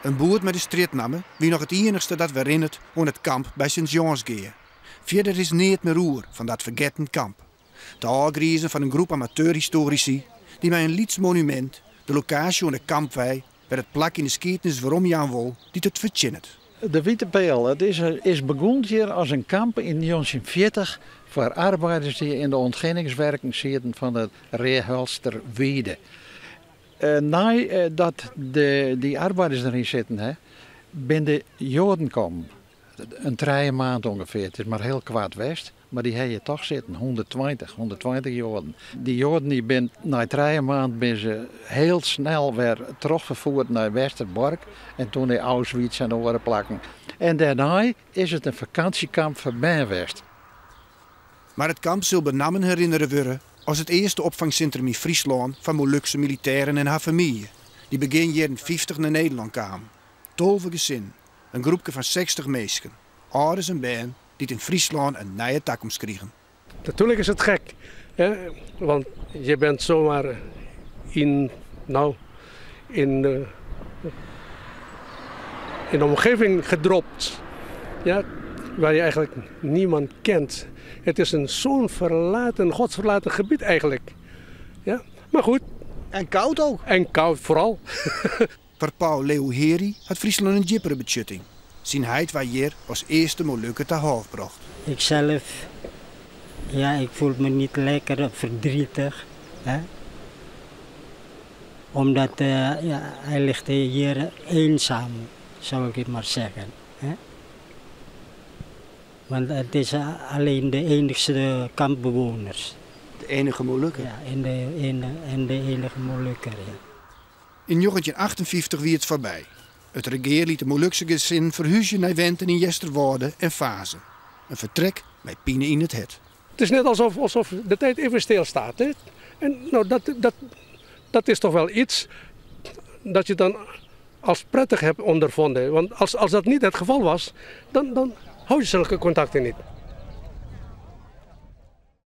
In boerd mei de strjitnamme wie noch it iennichste dat werinnert oan it kamp by Sint Jânsgea. Fierder is neat mear oer fan dat fergetten kamp. Te ôfgrizen fan in groep amateurhistoarisy dy't mei in lyts monumint de lokaasje oan de Kampwei wer it plak yn de skiednis weromjaan wol dy't it fertsjinnet. De Wite Peal, it is begûn hjir as in kamp yn njoggentjinhûndertfjirtich foar arbeiders dy't yn de ûntginningswerken sieten fan de Reahûlster Wiede. Neidat dy arbeiders deryn sitten ha, binne de Joaden kommen. In trije maand ûngefear, it is mar hiel koart west, mar dy ha hjir toch sitten, hûnderttweintich, hûnderttweintich Joaden. Dy Joaden dy bin nei trije maand bin se hiel snel wer trochferfoerd nei Westerbork en toen nei Auschwitz en oare plakken. En dêrnei is it in fakânsjekamp foar bern west. Mar it kamp sil benammen herinnere wurde as it earste opfangsintrum yn Fryslân foar Molukse militêren en har famylje, dy't begjin jierren fyftich nei Nederlân kamen. 12 gesinnen, in groepke fan 60 minsken, âlders en bern, dy't yn Fryslân in nije takomst krigen. Natuurlijk is het gek, hè? Want je bent zomaar in, nou, in, in de omgeving gedropt, ja, waar je eigenlijk niemand kent. Het is een zo'n verlaten, godsverlaten gebied eigenlijk. Ja, maar goed. En koud ook. En koud vooral. Foar Paul Leeuwheri hat Fryslân in djippere betsjutting. Syn heit waard hjir as earste Molukker ta hôf brocht. Ikzelf, ja, ik voel me niet lekker, verdrietig. Hè? Omdat ja, hij ligt hier eenzaam, zou ik het maar zeggen. Hè? Want het is alleen de enigste kampbewoners. De enige Molukker? Ja, en de enige Molukker, ja. Yn njoggentjinhûndertachtenfyftich wie it foarby. It regear liet de Molukse gesinnen ferhúzje nei wenten yn Easterwâlde en Vaassen. In fertrek mei pine yn it hert. Het is net alsof de tijd even stilstaat. Hè? En nou, dat is toch wel iets dat je dan als prettig hebt ondervonden. Want als dat niet het geval was, dan hou je zulke contacten niet.